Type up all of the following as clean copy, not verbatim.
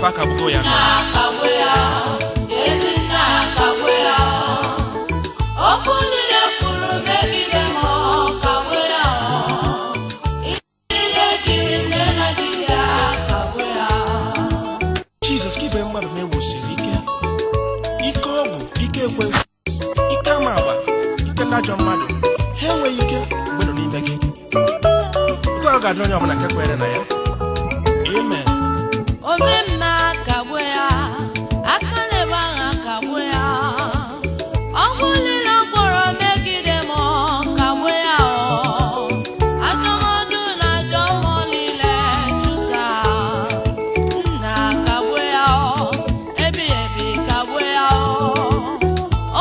Fa akagbugo ya. Akagbu ya, Ezinna akagbu ya. Okwu niile kwuru megide m, kagbu ya. Ihe niile jiri mee na dibịa, kagbu ya. Jizọs ka ibe mmadụ na-ewusiri ike, ike ọgwụ, ike ekwensu, ike ama agba, ike ndị ajọ mmadụ, ha enweghị ike mgbe nọ n'ime gị. Otu ahụ ga-adị onye ọbụla nke kwere na ya. Amen. Omemma kagbuo ya, aka na-ebe agha kagbuo ya. Ọgwụ niile gwọrọ megide m, kagbuo ya. Atụmatụ na ajọ mmụọ niile chụsa, nna kagbuo ya, ebi ebi kagbuo ya.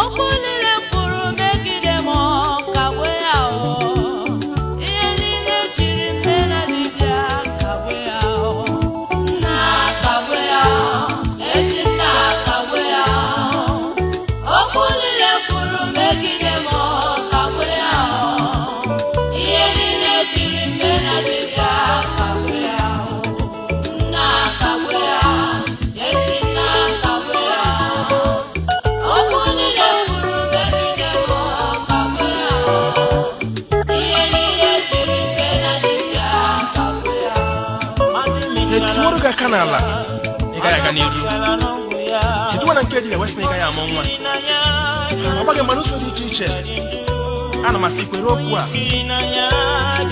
Okwu niile kwuru megide m, kagbuo ya. Ihe niile jiri mme na dibịa, kagbuo ya. Nna kagbuo ya, Ezinna kagbuo ya. Okwu niile kwuru megide m, kagbuo ya. Ihe niile jiri mme na dibịa, kagbuo ya. Nna kagbuo ya, Ezinna kagbuo ya. Okwu niile kwuru megide m, kagbuo ya. Ihe niile jiri mme na dibịa, kagbuo ya. Etiworo gị aka n'ala, ị gaghị aga n'iru. Etuwa na nke dị ewesị na ị gaghị amụ nwa. Ọ gbaghị mgba n'ụzọ dị iche iche. Ana m asị, kwere okwu a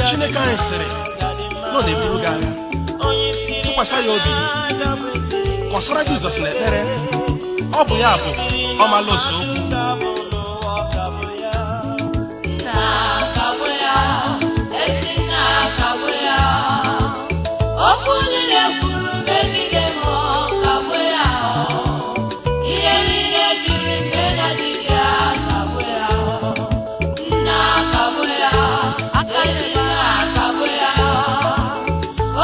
Chineke anyị sịrị na ọ na-eburu gị agha. Tụkwasị ya obi, kọsara Jizọs na ekpere. Ọ bụ ya bụ ọmala ose okwu. Nna kagbuo ya, Ezinna kagbuo ya. Okwu niile kwuru megide m, kagbuo ya. Ihe niile jiri mme na dibịa, kagbuo ya. Nna kagbuo ya, Ezinna kagbuo ya.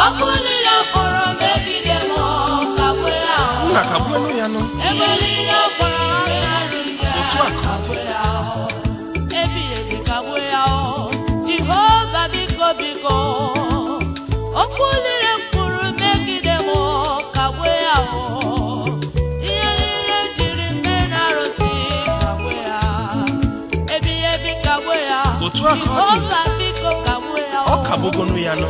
Okwu niile kwuru megide m, kagbuo ya. Nna kagbuo ya nụ. Ebe niile kwuru na dibịa, Otu a ka ọ dị. kagbuo ya. Ebi ebi kagbuo ya o. Jehova, biko, biko. Okwu niile kwuru megide m, kagbuo ya o. Ihe niile jiri mme na arụsị, kagbuo ya. Ebi ebi kagbuo ya. Otu a ka ọ dị. Jehova, biko, kagbuo ya o. Ọ kagbugonu ya nụ.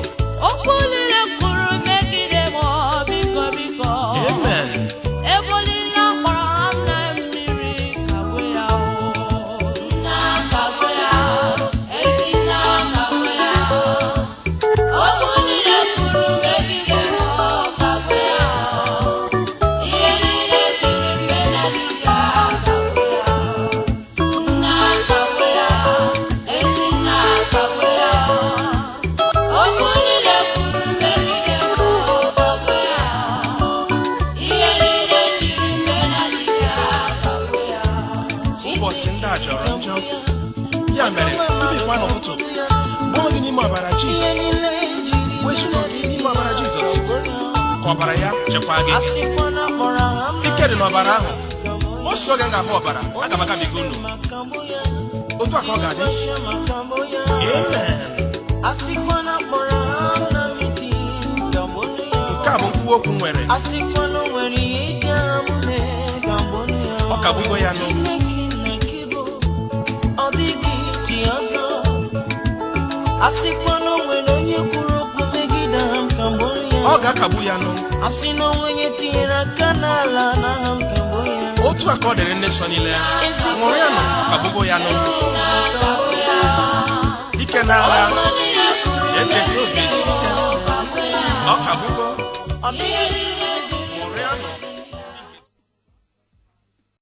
Okwu niile kwuru megide m, biko, biko. Amen. Ebolila kpọrọ ha m na mmiri, kagbuo ya o. Nna kagbuo ya, Ezinna kagbuo ya. Okwu niile kwuru megide m, kagbuo ya. Ihe niile jiri mme na dibịa, kagbuo ya. Nna kagbuo ya, Ezinna kagbuo ya. Okwu niile kwuru megide m, kagbuo ya. Ihe niile jiri mme na dibịa, kagbuo ya. Ụbọchị ndị a jọrọ njọ. Ya mere, tupu ịkwa n'ụtụtụ, gbanwe gị n'ime ọbara Jizọs. Wezụga gị n'ime ọbara Jizọs, ka ọbara ya chekwaa gị. Ike dị n'ọbara ahụ. O si oge m ga-ahụ ọbara, aga m agabiga unu. Otu a ka ọ ga-adị. Amen. Nke a bụ nkwuwa okwu m nwere. Ọ kagbugo ya nụ. Ọ dịghị chi ọzọ. Asịkwa na o nwere onye kwuru okwu megide aha m, ka mgboro ya. Ọ ga-akagbu ya nụ. Asị na onwe onye tinyere aka n'ala n'aha m, ka mgboro ya. Otu a ka ọ dịrị ndị nsọ niile. Ṅụrụ ya nụ, kagbugo ya nụ. Ike n'agha echeta obi esi ike. Ọ kagbugo. Ọ dịghị.